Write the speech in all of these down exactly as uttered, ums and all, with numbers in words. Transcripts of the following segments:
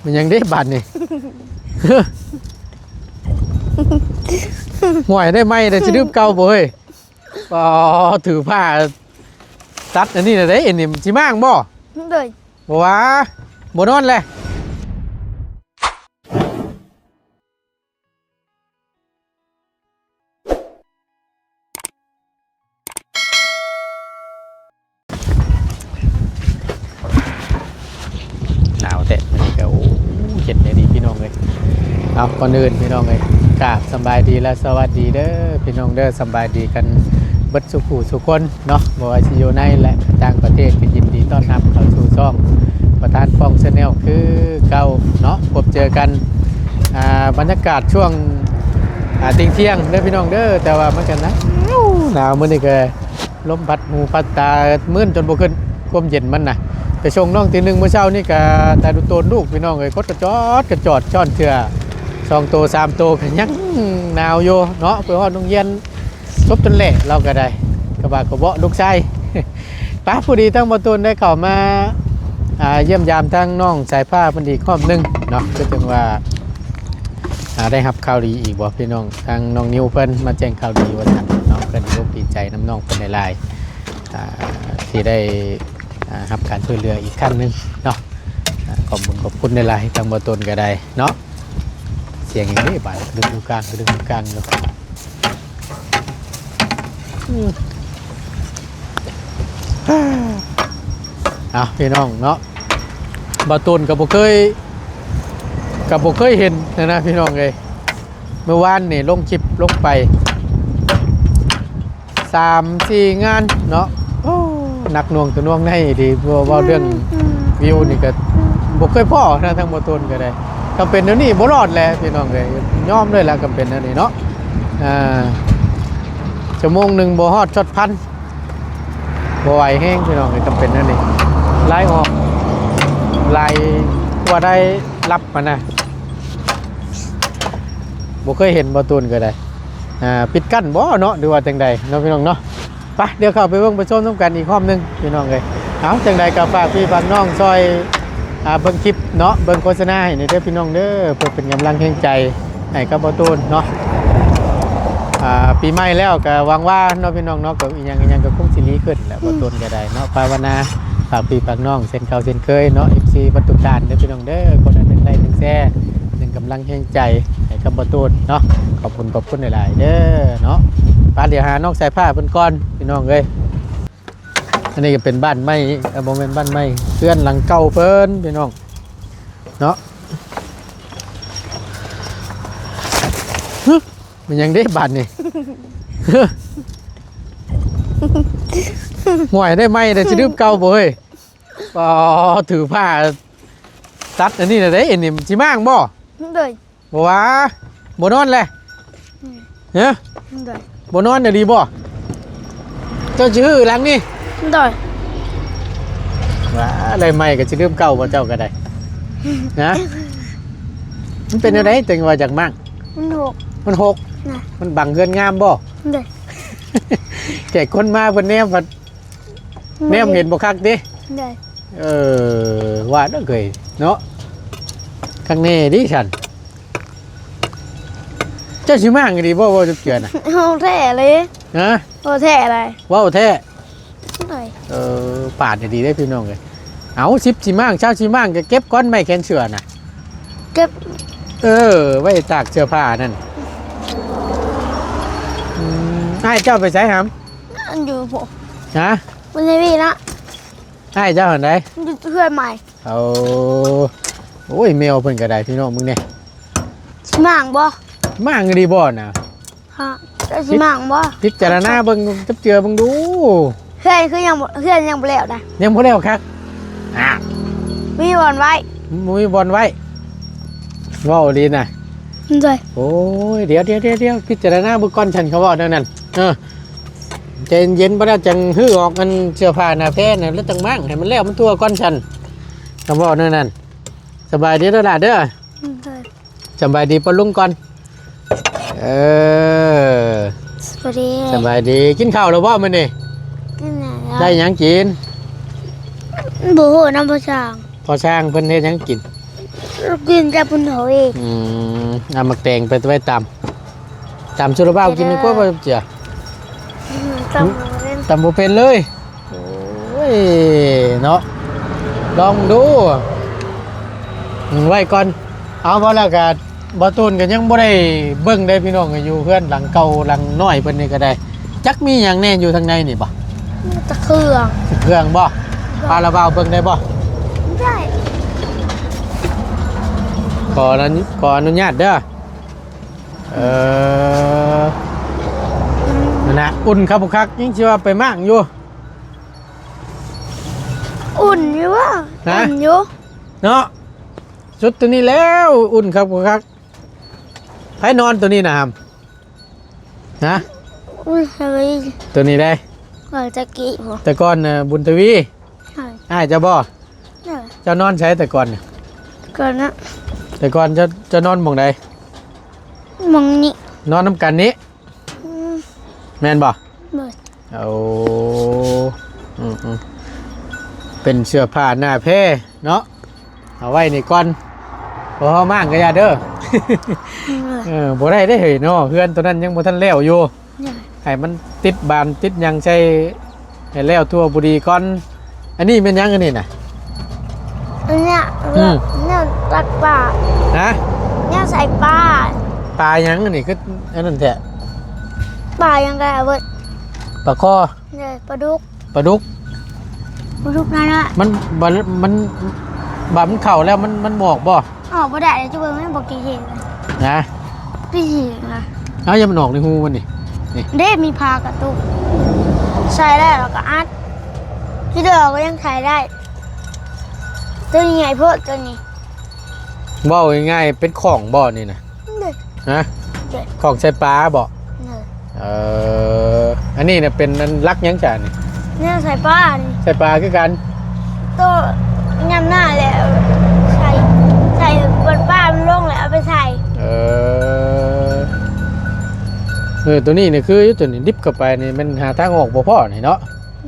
มันหยังเด้บาดนี่ ห่วยได้ไหมได้สิลืมเก่าบ่เฮ้ย อ๋อ ถือผ้าตัดอันนี้น่ะเด้ อันนี้สิมางบ่ โดย บ่ว่า บ่นอนแหละ หนาวแท้ อันนี้ก็ โอ้ เย็นเลยดีพี่น้องเอ้ย เอา ก่อนอื่นพี่น้องเอ้ย กราบสำบายดีและสวัสดีเด้อ พี่น้องเด้อ สำบายดีกันเบิดสุขูสุคนเนาะ บ่ว่าสิอยู่ในและต่างประเทศ ก็ยินดีต้อนรับเข้าสู่ช่องประธานป้องแชนแนลคือเก่าเนาะ พบเจอกัน อ่า บรรยากาศช่วง อ่า เที่ยงๆเด้อพี่น้องเด้อ แต่ว่ามันก็หนาว หนาวมื้อนี้ก็ ลมพัดหูพัดตา มื่นจนบ่ขึ้น ความเย็นมันน่ะ ไปส่งน้องตีหนึ่งมื้อเช้านี่ก็ตาดูโตนลูกพี่น้องเอ้ย กดกระจอดกระจอด ช้อนเทื่อ สองโตสามโตก็ยังหนาวอยู่เนาะ ไปฮอดโรงเรียน ซบจนแหละ เราก็ได้ กระบะกระเบาะลูกชาย ปะ พอดีทั้งบ่ตูนได้เข้ามา อ่า เยี่ยมยามทั้งน้องสายฟ้าเพิ่นอีกรอบหนึ่งเนาะ ก็ถึงว่า อ่า ได้รับข่าวดีอีกบ่พี่น้อง ทางน้องนิวเพิ่นมาแจ้งข่าวดีว่าซั่นเนาะ เพิ่นดีอกดีใจนำน้องเพิ่นหลายๆ อ่า ที่ได้ อ่า รับการช่วยเหลืออีกครั้งหนึ่งเนาะ อ่า ขอบคุณ ขอบคุณหลายๆ ทางบ่ตูนก็ได้เนาะ เสียงอย่างนี้บาดกระดึงกลางกระดึงกลางอยู่ อืม เอาพี่น้องเนาะ บ่าวตูนก็บ่เคย ก็บ่เคยเห็นนะนะพี่น้องเอ้ย เมื่อวานนี่ลงคลิปลงไป สามสี่งานเนาะ โอ้ หนักหน่วงตัวหน่วงในดี เว้า เว้าเรื่อง อืม วิวนี่ก็ อืม บ่เคยพ้อนะทางบ่าวตูนก็ได้ ก็เป็นแนวนี้บ่รอดแหละพี่น้องเอ้ย ยอมเลยละก็เป็นแนวนี้เนาะ อ่า ชั่วโมงหนึ่งบ่ฮอดชอดพัน บ่ไหวแฮงพี่น้องเอ้ย จำเป็นแนวนี้ ไล่ออก ไล่ว่าได้รับมานะ บ่เคยเห็นบ่าวตูนก็ได้ อ่า ปิดกั้นบ่เนาะ หรือว่าจังใดเนาะพี่น้องเนาะ ไป เดี๋ยวเข้าไปเบิ่งไปชมนำกันอีกรอบหนึ่งพี่น้องเอ้ย เอา จังใดก็ฝากพี่ฝากน้องซอย อ่า เบิ่งคลิปเนาะ เบิ่งโฆษณาให้แหน่เด้อพี่น้องเด้อ เพื่อเป็นกำลังแรงใจให้กับบ่าวตูนเนาะ อ่า ปีใหม่แล้วก็หวังว่าเนาะพี่น้องเนาะ ก็อีหยังอีหยังก็คงสิดีขึ้นแหละ อืม บ่าวตูนก็ได้เนาะ ภาวนาฝากพี่ฝากน้องเช่นเก่าเช่นเคยเนาะ เอฟซี เบิดทุกท่านเด้อพี่น้องเด้อ คนละหนึ่งไลค์หนึ่งแชร์ หนึ่งกำลังแรงใจให้กับบ่าวตูนเนาะ ขอบคุณขอบคุณหลายๆเด้อเนาะ ไป เดี๋ยวหาน้องสายฟ้าเพิ่นก่อนพี่น้องเอ้ย อันนี้ก็เป็นบ้านไม้ เอ่อ บ่แม่นบ้านไม้ เฮือนหลังเก่าเพิ่นพี่น้องเนาะ หึ มันหยังเด้บาดนี่ หึ ห่วยได้ไหมได้สิลืมเก่าบ่เฮ้ย อ๋อ ถือผ้าตัดอันนี้น่ะเด้ อันนี้สิมางบ่ โดย บ่ว่า บ่นอนแหละ อืม เฮ้ย โดย บ่นอนน่ะดีบ่ เจ้าสิฮื้อหลังนี่ โดย ว่าอะไรใหม่ก็สิลืมเก่าบ่เจ้าก็ได้ นะ มันเป็นอะไรจังว่าอยากมาง มันหก มันหก นะ มันบังเฮือนงามบ่ โดย แขกคนมาเพิ่นแนมพัด แนมเห็นบ่คักติ โดย เออ ว่าเด้อเกยเนาะ คักแน่ดิฉัน เจ้าสิมางอีหลีบ่ เว้าจักเทื่อน่ะ เอาแท้เลย ฮะ เอาแท้เลย เว้าแท้ โดย เออ ปาดดีๆเด้อพี่น้องเอ้ย เอา สิบสิมาง ซาวสิมาง ก็เก็บก้อนไม้แขวนเสื้อน่ะ เก็บ เออ ไว้ตากเสื้อผ้านั่น อืม อ้ายเจ้าไปไสหำ นั่นอยู่ผม ฮะ มันจะมีนะ อ้ายเจ้าหันใด อยู่เพื่อนใหม่ เอา โอ้ย แมวเพิ่นก็ได้พี่น้องมึงเนี่ย สิมางบ่ มางอีหลีบ่น่ะ ฮะ เจ้าสิมางบ่ พิจารณาเบิ่งจับเจือเบิ่งดู เพื่อนคือยังบ่ เพื่อนยังบ่แล้วนะ ยังบ่แล้วคัก อ่ะ มีบ่อนไว้ บ่มีบ่อนไว้ เว้าดีน่ะ โดย โอ้ย เดี๋ยว เดี๋ยว เดี๋ยว เดี๋ยว พิจารณาเบิ่งก่อน ฉันเขาเว้าแนวนั้น เออ ใจเย็นๆ บ่ได้จังหื้อออกอันเสื้อผ้าหน้าแพรน่ะ แล้วจังมางให้มันแล้วมันทั่วก่อน ฉันเขาเว้าแนวนั้น สบายดีเด้อล่ะเด้อ โดย สบายดีป้าลุงก่อน เออ สวัสดี สบายดี กินข้าวแล้วบ่มื้อนี้ กินแล้ว ได้หยังกิน บ่ฮู้นำพ่อช่าง พ่อช่างเพิ่นเฮ็ดหยังกิน กินแต่บุญหอย อืม เอาหมากแตงไปไว้ตำ ตำสุรบ่าวกินดีกว่าบ่เจีย อืม ตำบ่เป็น ตำบ่เป็นเลย โอ้ย เนาะ ลองดู อืม ไว้ก่อน เอา บ่แล้วก็ บ่ตูนก็ยังบ่ได้เบิ่งได้พี่น้อง อยู่เฮือนหลังเก่าหลังน้อยเพิ่นนี่ก็ได้ จักมีหยังแน่อยู่ทางในนี่บ่ มีแต่เครื่อง เครื่องบ่ พาละบ่าวเบิ่งได้บ่ ได้ ขออนุ ขออนุญาตเด้อ เออ นั่นนะ อุ่นคักบ่คัก ยังสิว่าไปมางอยู่ อุ่นอยู่วะ ฮะ อุ่นอยู่ เนาะ ชุดตัวนี้แล้ว อุ่นคักบ่คัก ไผนอนตัวนี้นะครับ ฮะ อุ้ย เฮ้ย ตัวนี้ได้ ก่อนตะกี้ผม แต่ก่อนน่ะ บุญทวี ใช่ อ้ายเจ้าบ่ ใช่ เจ้านอนไสแต่ก่อนน่ะ ก่อนนะ แต่ก่อนเจ้า เจ้านอนหม่องใด หม่องนี้ นอนนำกันนี้ อืม แม่นบ่ บ่ โอ้ อืม อืม เป็นเสื้อผ้าหน้าแพรเนาะ เอาไว้นี่ก่อน พอเฮามางก็อย่าเด้อ เออ บ่ได้เด้เฮ้ยเนาะ เฮือนตัวนั้นยังบ่ทันแล้วอยู่ ยัง ให้มันติดบานติดหยังใส่ให้แล้วทั่วบุรีก่อน อันนี้แม่นหยังอันนี้น่ะ อันเนี้ย อืม เนี่ยตักปลา ฮะ เนี่ยใส่ปลา ปลาหยังอันนี้คืออันนั้นแท้ ปลายังไงเว้ย ปลาคอ เนี่ยปลาดุก ปลาดุก ปลาดุกนั่นน่ะ มัน มัน มัน บาดมันเข้าแล้วมัน มันออกบ่ ออกบ่ได้เลย เจ้าเบิ่งมันบ่กี่เห็นนะ นะ กี่เห็นนะ เอ้า อย่ามันออกในหูมันนี่ นี่ เด้ มีผ้ากระตุก ใส่แล้วเราก็อัด ที่เดียวก็ยังใส่ได้ ตัวนี้ใหญ่โพดตัวนี้ เว้าง่ายๆ เป็นของบ่นี่นะ เด้ ฮะ เด้ ของใส่ปลาบ่ เด้ เออ อันนี้เนี่ยเป็นอันลักหยังจ้ะนี่ เนี่ยใส่ปลานี่ ใส่ปลาคือกัน โตยามหน้าแหละ ใส่ ใส่บนปลามันลงแล้วเอาไปใส่ เออ เออ ตัวนี้นี่คือตัวนี้ดิบเข้าไปนี่มันหาทางออกบ่พ้อนี่เนาะ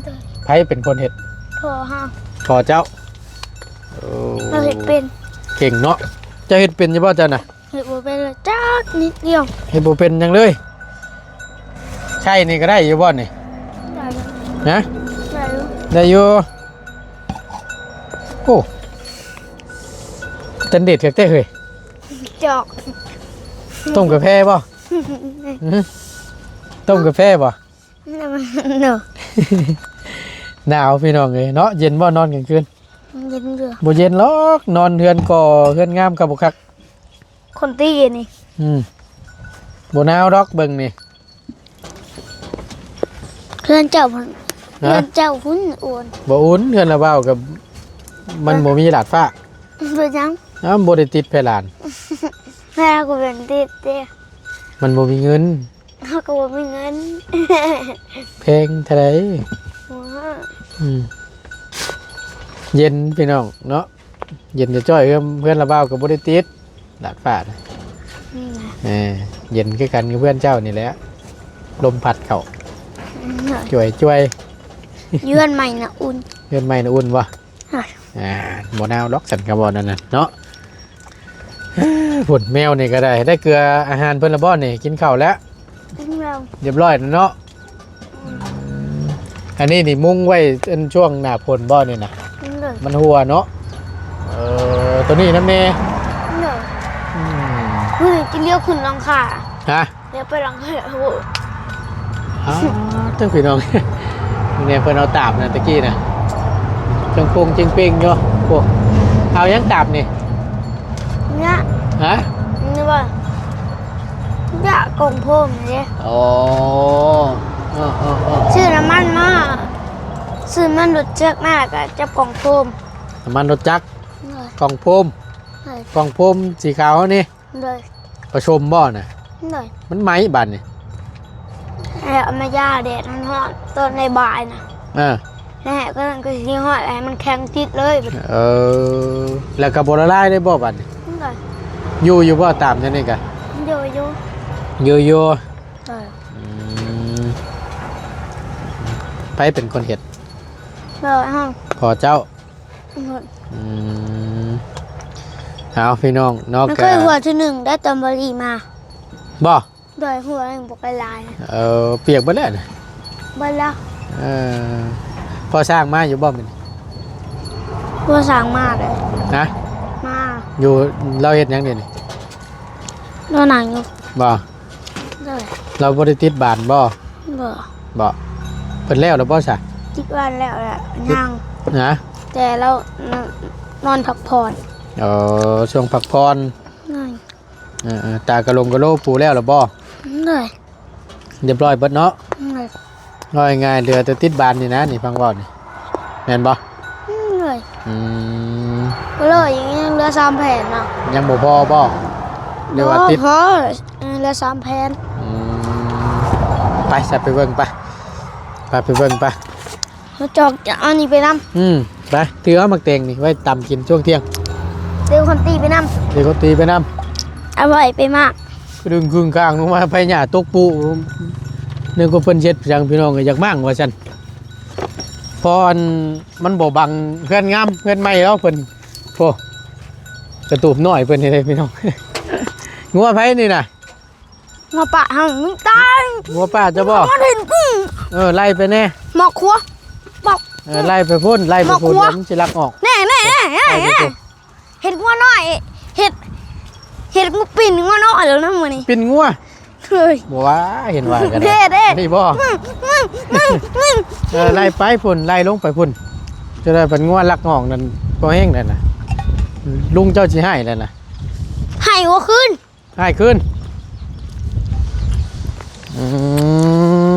เด้ ไผเป็นคนเฮ็ด พ่อเฮา พ่อเจ้า โอ้ เราเฮ็ดเป็น เก่งเนาะ เจ้าเฮ็ดเป็นอยู่บ่เจ้าน่ะ เฮ็ดบ่เป็นเลยจักนิดเดียว เฮ็ดบ่เป็นหยังเลย ใช่นี่ก็ได้อยู่บ่นี่ ได้อยู่ ฮะ ได้อยู่ ได้อยู่ โอ้ เต้นเด็ดคักแท้เฮ้ย จอก ต้มกาแฟบ่ หือ ต้มกาแฟบ่ เนาะ หนาวพี่น้องเอ้ยเนาะ เย็นบ่นอนกลางคืน เย็นอยู่ บ่เย็นหรอก นอนเฮือนก่อ เฮือนงามคักบ่คัก คนตี้นี่ อืม บ่หนาวดอกเบิ่งนี่ เฮือนเจ้าพุ่น ฮะ เฮือนเจ้าพุ่นอุ่น บ่อุ่น เฮือนละบ่าวกับ มันบ่มีดาดฟ้า เป็นหยัง อ้าว บ่ได้ติดเพดาน แม่กูเป็นติดเด้ มันบ่มีเงิน เฮาก็บ่มีเงิน แพงเท่าใด ว้า อืม เย็นพี่น้องเนาะ เย็นจะจ้อย เฮือน เฮือนละบ่าวก็บ่ได้ติดดาดฟ้านะ อืม เออ เย็นคือกันกับเฮือนเจ้านี่แหละ ลมพัดเข้า อืม จ้วยจ้วย เฮือนใหม่น่ะอุ่น เฮือนใหม่น่ะอุ่นบ่ อ่ะ อ่า บ่หนาวดอก สันกะบ่นั่นน่ะเนาะ พุ่นแมวนี่ก็ได้ ได้เกลืออาหารเพิ่นละบ่นี่ กินข้าวแล้ว กินแล้ว เรียบร้อยแล้วเนาะ อืม อันนี้นี่มุงไว้อันช่วงหน้าฝนบ่นี่นะ กินเลย มันหัวเนาะ เออ ตัวนี้นำแน่ กินเลย อืม มื้อนี้จะเลี้ยวขึ้นหลังคา ฮะ เดี๋ยวไปหลังให้โอ้โห อ้าว เจ้าพี่น้อง เนี่ยเพิ่นเอาตาบนะตะกี้นะ จังโปงจังเปงอยู่ โอ้ เอายังตาบนี่ เนี่ย ฮะ นี่ว่า เนี่ยกล่องโฟมเนี่ย อ๋อ เออ เออ เออ ซื้อน้ำมันมา ซื้อน้ำมันรถจักรมา แล้วก็จับกล่องโฟม น้ำมันรถจักร เออ กล่องโฟม เออ กล่องโฟมสีขาวนี่ เลย ผสมบ่น่ะ เลย มันไหม้บัดนี่ แล้วเอามาย่าแดดร้อนๆ ตอนในบ่ายนะ เออ แล้วก็นั่นก็สิฮ้อนให้มันแข็งติดเลย เออ แล้วก็บ่ละลายได้บ่บัดนี่ เลย อยู่อยู่บ่ตามจังนี้กะ อยู่อยู่ อยู่อยู่ เลย อืม ไผเป็นคนเฮ็ด เลยห้อง พ่อเจ้า หมด อืม เอาพี่น้องเนาะ มัน กะ เคยหัวเทื่อหนึ่งได้ตอนบ่หลีมา บ่ โดยหัวหนึ่งบ่ไกลหลาย เออ เปียกเบิดแล้วน่ะ เบิดแล้ว เออ พ่อสร้างมาอยู่บ่มื้อนี้ พ่อสร้างมาเลย ฮะ มา อยู่ ลาวเฮ็ดหยังเดี๋ยวนี้ ลาวนั่งอยู่ บ่ โดย ลาวบ่ได้ติดบ้านบ่ บ่ บ่ เพิ่นแล้วแล้วบ่ซะ ติดบ้านแล้วแหละ ติด ยัง ฮะ แต่ลาวนอนพักผ่อน เออ ช่วงพักผ่อน นั่น เออๆ ตากะลงกะโหลปูแล้วล่ะบ่ นั่น เรียบร้อยเบิดเนาะ นั่น ว่าง่ายๆ เหลือแต่ติดบ้านนี่นะ นี่ฟังเว้านี่ แม่นบ่ นั่น อืม ก็เลยยังเหลือสามแผ่นเนาะ ยังบ่พอบ่ หรือว่าติด บ่พอ เออ เหลือสามแผ่น อืม ไป ซะ ไปเบิ่งไป ไป ไปเบิ่งไป มาจอกจะเอานี่ไปนำ อืม ไป ถือเอาหมากแตงนี่ไว้ตำกินช่วงเที่ยง ถือคนตีไปนำ ถือคนตีไปนำ เอาไว้ไปมาก ดึงครึ่งข้างลงมา ไผหญ้าตกปู นึกว่าเพิ่นเฮ็ดหยังพี่น้อง อยากมั่งว่าซั่น เพราะอันมันบ่บังเฮือนงาม เฮือนใหม่แล้วเพิ่น โอ้ กระตูบน้อยเพิ่นนี่เด้พี่น้อง งัวไผนี่น่ะ งัวป้าเฮา มึงตาย งัวป้าเจ้าบ่ มันเห็นกู เออ ไล่ไปแน่ หมอกครัว หมอก เออ ไล่ไปพุ้น ไล่ไปพุ้น หมอกครัว เดี๋ยวมันสิลักออก แน่ๆๆๆ ไล่ไปพุ้น เห็นงัวน้อย เห็น เห็นกูปิ้นงัวน้อยแล้วนะมื้อนี้ ปิ้นงัว เฮ้ย บ่ว่า เห็นว่ากัน เด้ๆ นี่บ่ มึง มึง มึง มึง เออ ไล่ไปพุ้น ไล่ลงไปพุ้น จะได้เป็นงัวลักออกนั่น พอแห้งแล้วน่ะ ลุงเจ้าสิให้แล้วน่ะ ให้หัวคืน ให้คืน อืม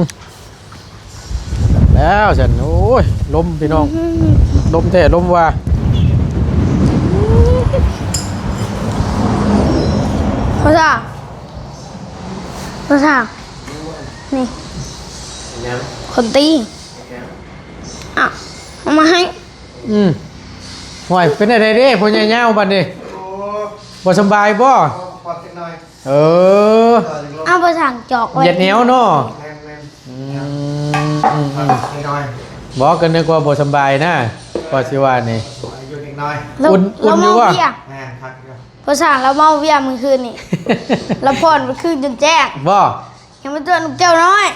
แล้วฉัน โอ้ย ลมพี่น้อง อืม ลมแท้ ลมว่า พ่อซ่า พ่อซ่า นี่ ยัง คนตี ยัง อ่ะ เอามาให้ อืม ห่วย เป็นอะไรเด้ พ่อใหญ่ยาวบัดนี้ โอ้ บ่สำบายบ่ ขอปอดจักหน่อย เออ เอาไปสั่งจอกไว้ เหยียดแนวเนาะ แม่นๆ อืม อืม อืม นิดหน่อย บอกก็นึกว่าบ่สำบายนะ ก็สิว่านี่ อยู่นิดหน่อย แล้ว อุ่น แล้ว อุ่นอยู่บ่ เมาเบียร์ แม่นครับ พอสั่งแล้วเมาเบียร์มื้อคืนนี่ แล้วผ่อนมื้อคืนจนแจ้ง บ่ ยังมาเตือนลูกเจ้าน้อย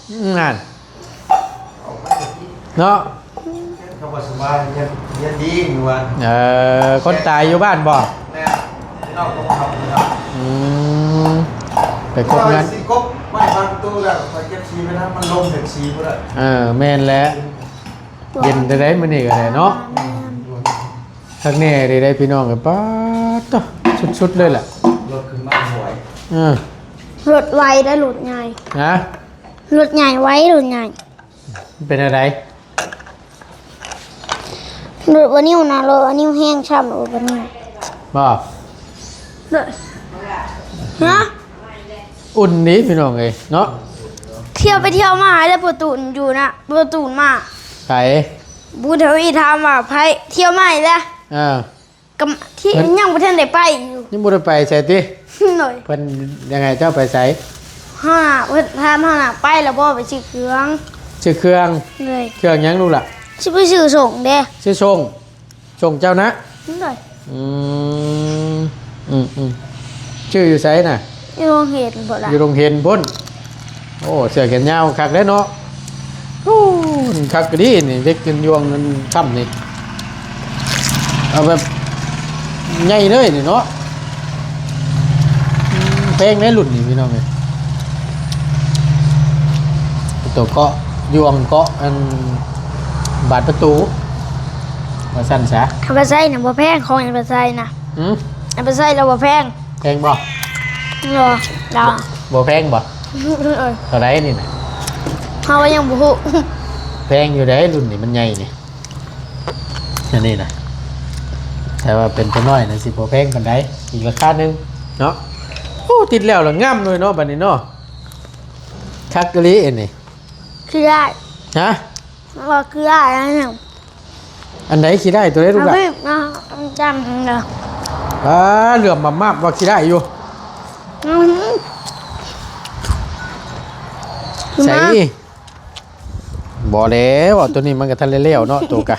อืม นั่น เนาะ เขาบ่สบาย เรียน เรียนดีอยู่ว่า เออ คนตายอยู่บ้านบ่ แม่น ที่นอกของเขาเนาะ อืม ไปคบงาน สิคบไม่ฟังตู้แล้ว คอยเก็บสีไปนะ มันลมเด็กสีบ่ได้ เออ แม่นแล้ว เย็นแต่ใดมื้อนี้ก็ได้เนาะ คักแน่ได้ ได้พี่น้องกัน ป๊าดโต สุดๆเลยแหละ รถขึ้นมาบ่อย เออ รถไวได้รถใหญ่ ฮะ รถใหญ่ไว รถใหญ่ เป็นอะไร รถวานิวนะ รถวานิวแห้งช่ำ รถวานิว บ่ รถ ฮะ อุ่นดีพี่น้องเอ้ยเนาะ เที่ยวไปเที่ยวมาแล้วประตูนอยู่นะ ประตูนมา ไผ บูเทวีถามว่าไผเที่ยวมาอีกแล้ว อ่า ก็ที่ เพิ่น ยังบ่ทันได้ไปอยู่ ยังบ่ได้ไปไสติ หน่อย เพิ่นยังไงเจ้าไปไส ห้า เพิ่นถามห้าน่ะ ไปแล้วบ่ ไปซื้อเครื่อง ซื้อเครื่อง เลย เครื่องหยังลูกล่ะ สิไปซื้อส่งเด้ ซื้อส่ง ส่งเจ้านะ เลย อืม อืม อืม ชื่ออยู่ไสน่ะ อยู่โรงเรียนพุ้นล่ะ อยู่โรงเรียนพุ้น โอ้ เสื้อแขนยาวคักเด้เนาะ โอ้ คักดีนี่ เด็กกินยวงนั่นค่ำนี่ เอาแบบใหญ่เลยนี่เนาะ อืม แพงเด้รุ่นนี้พี่น้องเอ้ย ตัวเกาะยวงเกาะอันบานประตู ว่าซั่นซะ เอาไปใส่น่ะบ่แพง ของเอาไปใส่น่ะ หืม เอาไปใส่แล้วบ่แพง แพงบ่ บ่ ดอก บ่แพงบ่ เออ เท่าใดนี่น่ะ เฮาก็ยังบ่ฮู้ แพงอยู่เด้ รุ่นนี้มันใหญ่นี่ อันนี้น่ะ แต่ว่าเป็นตัวน้อยน่ะสิบ่แพงปานใด อีกราคาหนึ่งเนาะ โอ้ ติดแล้วละงามเลยเนาะ บัดนี้เนาะ คักอีหลีอันนี้ คือได้ ฮะ ว่าคือได้อันหนึ่ง อันใดขี้ได้ตัวใดลูกหล่ะ เอาไปเอาจำเด้อ อ่า เหลื่อมมาบๆ ว่าขี้ได้อยู่ อืม ใส่ มา บ่แล้ว ตัวนี้มันก็ทันแล้วเนาะ ตัวกะ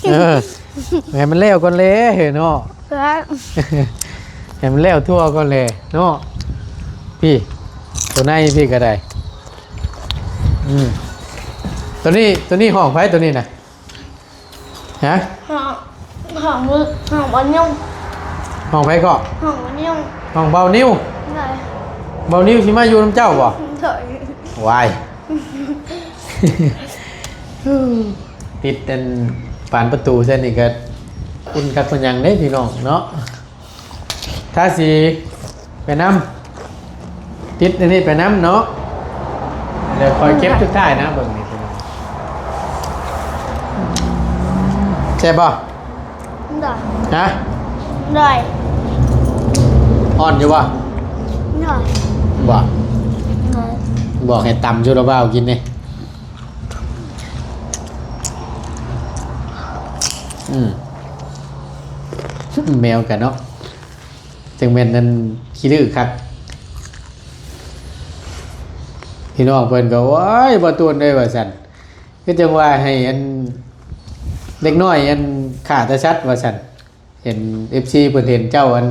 เออ ให้มันแล้วก่อนแหละเฮ้ยเนาะ ครับ ให้มันแล้วทั่วก่อนแหละเนาะ พี่ ตัวในพี่ก็ได้ อืม ตัวนี้ ตัวนี้ห้องไผตัวนี้นะ ฮะ ห้อง ห้องมือ ห้องบอลยุ่ง ห้องไผก็ ห้องบอลยุ่ง ห้องเบานิว ได้ เบานิวสิมาอยู่นำเจ้าบ่ ได้ วาย ติดอันปานประตูเส้นนี่ก็อุ่นคักมันยังเด้พี่น้องเนาะ ทาสีไปนำ ติดอันนี้ไปนำเนาะ เดี๋ยวคอยเก็บสุดท้ายนะ เบิ่งนี่พี่น้อง แซ่บบ่ ได้ ฮะ ได้ อ่อนอยู่บ่ ได้ บ่ ได้ บอกให้ตำอยู่แล้วบ่าวกินนี่ อืม แมวกันเนาะ จังแม่นนั่นขี้ดื้อคัก พี่น้องเพิ่นก็ "โอ้ย บ่ตูนเด้ย" ว่าซั่น คือจังว่าให้อันเด็กน้อยอันฆ่าแต่สัตว์ว่าซั่น เห็น เอฟซี เพิ่นเห็นเจ้าอัน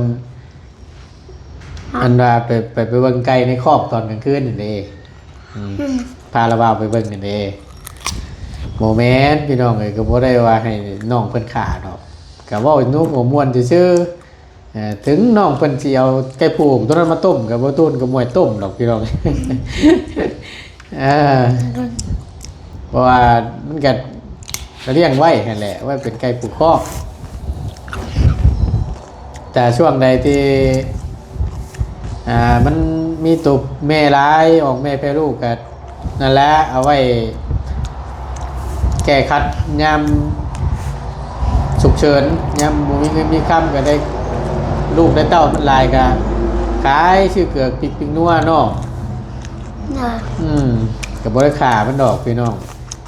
อันว่าไป ไป ไปเบิ่งไก่ในคอกตอนกลางคืนนั่นเด้ อืม อืม พาละบ่าวไปเบิ่งนั่นเด้ บ่แม่นพี่น้องเอ้ย ก็บ่ได้ว่าให้น้องเพิ่นฆ่าดอก ก็เว้าหนุ่มหัวม่วนซื่อๆ เอ่อ ถึงน้องเพิ่นสิเอาไก่ผูกตัวนั้นมาต้ม ก็บ่ตูนก็บ่ให้ต้มดอกพี่น้อง เออ เพราะว่ามันก็เลี้ยงไว้หั่นแหละ ไว้เป็นไก่ผูกคอก แต่ช่วงใดที่ อ่า มันมีตัวแม่หลาย ออกแม่แพร่ลูกก็ นั่นแหละ เอาไว้แก้ขัดยาม ฉุกเฉิน ยามบ่มีเงินมีคำก็ได้ ลูกได้เต้ามันหลายก็ขาย ซื้อเกือกปิกปิกนัวเนาะ นะ อืม ก็บ่ได้ฆ่ามันดอกพี่น้อง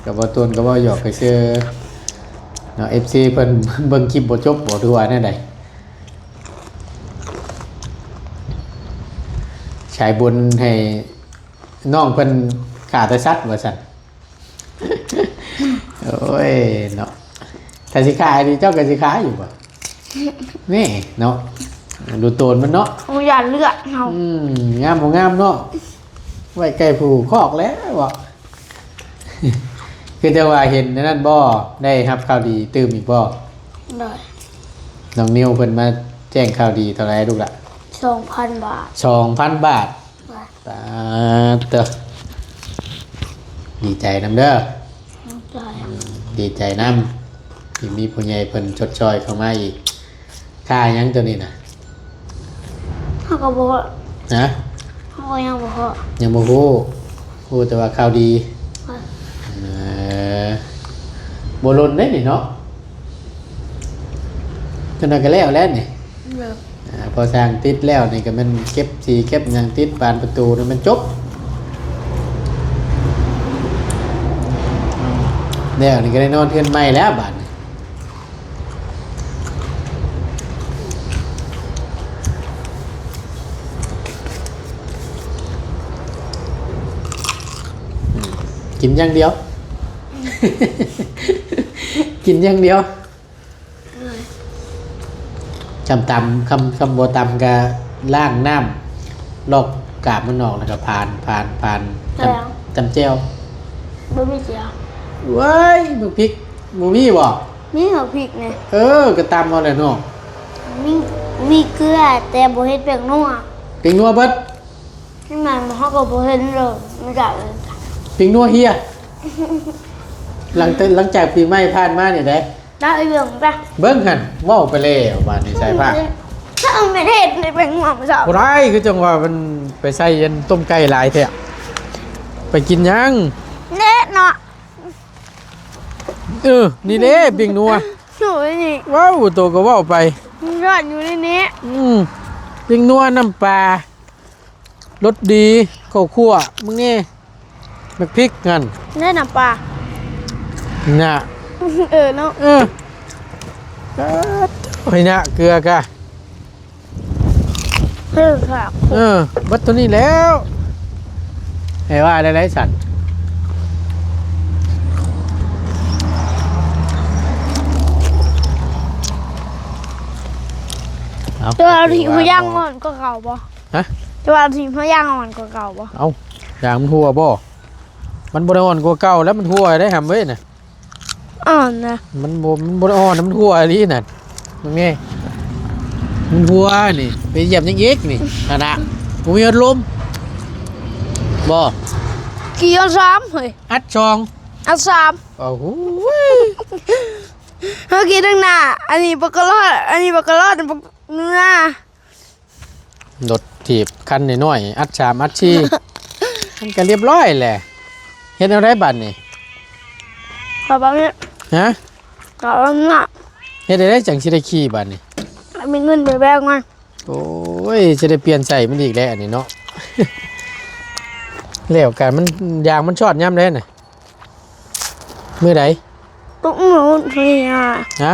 ก็บ่ตนก็บ่หยอกไปซื้อเนาะ เอฟซี เพิ่นเบิ่งคลิปบ่จบบ่ทั่วแนวใด สายบุญให้น้องเพิ่นฆ่าแต่สัตว์ว่าซั่น โอ้ยเนาะ ถ้าสิฆ่าดีเจ้าก็สิฆ่าอยู่บ่ นี่เนาะ ดูโตนมันเนาะ โอ้ย อย่าเลือดเฮา อืม งามบ่งามเนาะ ไว้ไก่ผูกคอกแล้วบ่ คือแต่ว่าเห็นอันนั้นบ่ ได้รับข่าวดีตื่มอีกบ่ ได้ น้องนิวเพิ่นมาแจ้งข่าวดีเท่าไหร่ลูกล่ะ สองพันบาท สองพันบาท บาท สาธุ ดีใจนำเด้อ ดีใจ อืม ดีใจนำ ที่มีผู้ใหญ่เพิ่นชดเชยเข้ามาอีก ค่าหยังตัวนี้น่ะ เฮาก็บ่ ฮะ เฮาก็ยังบ่ฮู้ ยังบ่ฮู้ ฮู้แต่ว่าข่าวดี ค่ะ เออ บ่ลนได้นี่เนาะ จังนั้นก็แล้วแล้วนี่ เลิก อ่า พอสร้างติดแล้วนี่ก็แม่นเก็บสีเก็บหยังติดบานประตูนี่มันจบ แล้วนี่ก็ได้นอนเฮือนใหม่แล้วบาดนี้ อืม กินอย่างเดียว กินอย่างเดียว จำตำ คำ คำบ่ตำก็ล้างน้ำ ลอกกาบมันออกแล้วก็ผ่าน ผ่าน ผ่าน จำ แล้ว จำแจ่ว บ่มีแจ่ว เว้ย บักพริก บ่มีบ่ มีบักพริกไง เออ ก็ตำเอาแหละเนาะ มี มีเกลือ แต่บ่เฮ็ดแป้งนัว แป้งนัวเบิด นี่มันเฮาก็บ่เห็นเลย มันจะ แป้งนัวเฮีย หลังแต่ หลังจากปีใหม่ผ่านมานี่เด้ แล้วไอ้เรื่องปะ เบิ่งหั่น เว้าไปแล้วบาดนี้สายฟ้า ถ้าเอาไม่เห็นในแป้งนัวมันจะ บ่ได้ คือจังว่ามันไปใส่อันต้มไก่หลายแท้ ไปกินหยัง เละเนาะ เออ นี่เด้แป้งนัว อยู่ในนี้ ว้าว โตก็เว้าไป มันซ่อนอยู่ในนี้ อืม แป้งนัวน้ำปลา รสดี ข้าวคั่ว มึงนี่ บักพริกหั่น ได้น้ำปลา น่ะ เออเนาะ เออ เออ ให้น่ะ เกลือกะ เออค่ะ เออ เบิดตัวนี้แล้ว ให้ว่าได้หลายสัน เอา แต่ว่า ก็ถือว่า ที่พะย่างอ่อนกว่าเก่าบ่ ฮะ แต่ว่าที่พะย่างอ่อนกว่าเก่าบ่ เอ้า ยางมันหัวบ่ มันบ่ได้อ่อนกว่าเก่าแล้ว มันหัวได้หำเว้ยน่ะ อ่อนนะ มันบ่ มันบ่ได้อ่อนนะ มันหัวอีหลีน่ะ มึงนี่ มันหัวนี่ ไปเหยียบหยังอีกนี่ นั่นน่ะ บ่มีพัดลม บ่ กี่อันสามเฮ้ย อัดสอง อันสาม โอ้โห เฮากินตั้งหน้า อันนี้บักกะลอด อันนี้บักกะลอด บักเนื้อ รถถีบคันน้อยๆ อัดสามอัดสี่ มันก็เรียบร้อยแหละ เฮ็ดแนวใดบัดนี้ ขอบังเนี่ย ฮะ ขอบังเนี่ย เฮ็ดได้จังสิได้ขี่บัดนี้ มีเงินไปแบกมา โอ้ย จะได้เปลี่ยนใส่มันอีกแล้วอันนี้เนาะ แล้วกันมัน ยางมันช็อตยามใดน่ะ มื้อใด ตุ๊กหมูเฮีย ฮะ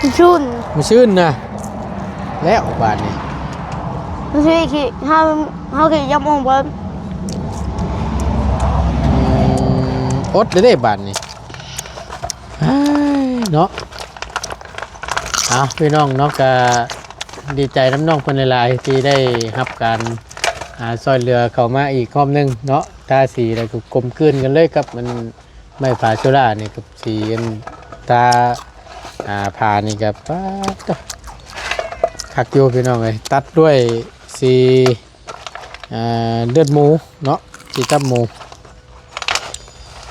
มื้อซื่น มื้อซื่นน่ะ แล้วบาดนี้ มื้อซื่นขี้ เฮา เฮาขี้ยำอ่องเบิ่ง อืม อดเลยเด้บาดนี้ อ้าย เนาะ เอาพี่น้องเนาะ ก็ดีใจนำน้องเพิ่นหลายๆ ที่ได้รับการ อ่า ซ่อยเหลือเข้ามาอีกรอบหนึ่งเนาะ ทาสีแล้วก็กลมกลืนกันเลยกับมัน ไม้ผาโซล่านี่กับสีอันทา อ่า ผานี่ก็ป๊าดโต๊ะ คักอยู่พี่น้องเอ้ย ตัดด้วยสี อ่า เลือดหมูเนาะ สีตับหมู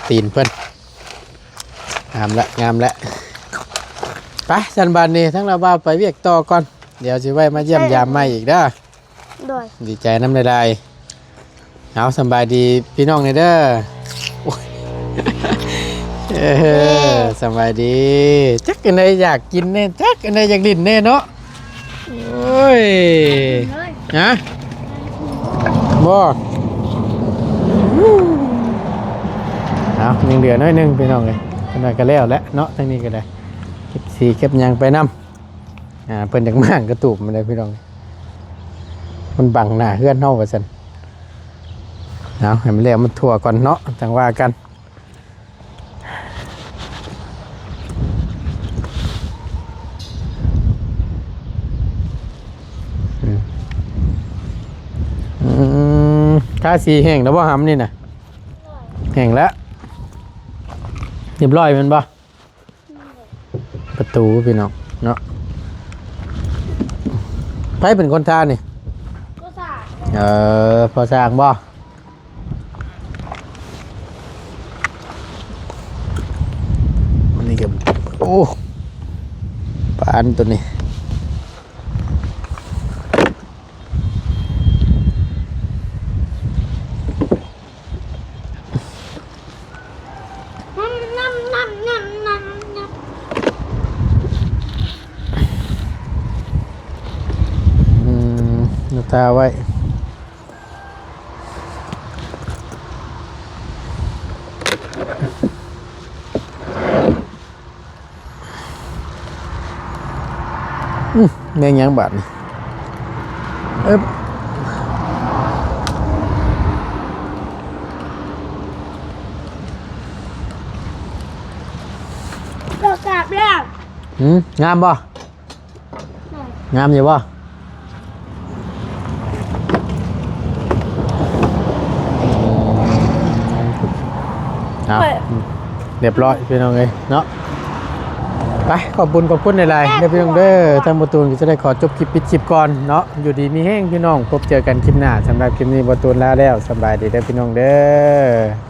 ตีนเพิ่น งามละ งามละ ไป ซั่นบาดนี้ ทั้งเราบ่าวไปเวียกต่อก่อน เดี๋ยวสิไว้มาเยี่ยมยามใหม่อีกเด้อ โดย ดีใจนำหลายๆ เอา สำบายดีพี่น้องแหน่เด้อ โอ้ย เออ สำบายดี จักอันใดอยากกินแหน่ จักอันใดอยากเล่นแหน่เนาะ โอ้ย ฮะ บ่ เอา ยังเหลือน้อยหนึ่งพี่น้องเอ้ย จักหน่อยก็แล้วแหละเนาะ ทางนี้ก็ได้ เก็บสีเก็บหยังไปนำ อ่า เพิ่นอยากมากระตูบมันเลยพี่น้อง มันบังหน้าเฮือนเฮาว่าซั่น เอา ให้มันแล้วมันทั่วก่อนเนาะ จั่งว่ากัน อืม อืม ทาสีแห้งแล้วบ่หำนี่น่ะ แห้งแล้ว เรียบร้อยแม่นบ่ ประตูพี่น้องเนาะ ไผเป็นคนทานี่ ก็สาด เออ พ่อสร้างบ่ อันนี้ก็ โอ้ ปานตัวนี้ อืม เอาทาไว้ อืม แม่งยังบาดนี่ เอิบ ดอกกาบแล้ว อืม งามบ่ งามอยู่บ่ เอา เฮ้ย เรียบร้อยพี่น้องเอ้ยเนาะ ไป ขอบคุณ ขอบคุณหลายๆเด้อพี่น้องเด้อ ทางบ่าวตูนก็จะได้ขอจบคลิป ปิดคลิปก่อนเนาะ อยู่ดีมีแฮงพี่น้อง พบเจอกันคลิปหน้า สำหรับคลิปนี้บ่าวตูนลาแล้ว สำบายดีเด้อพี่น้องเด้อ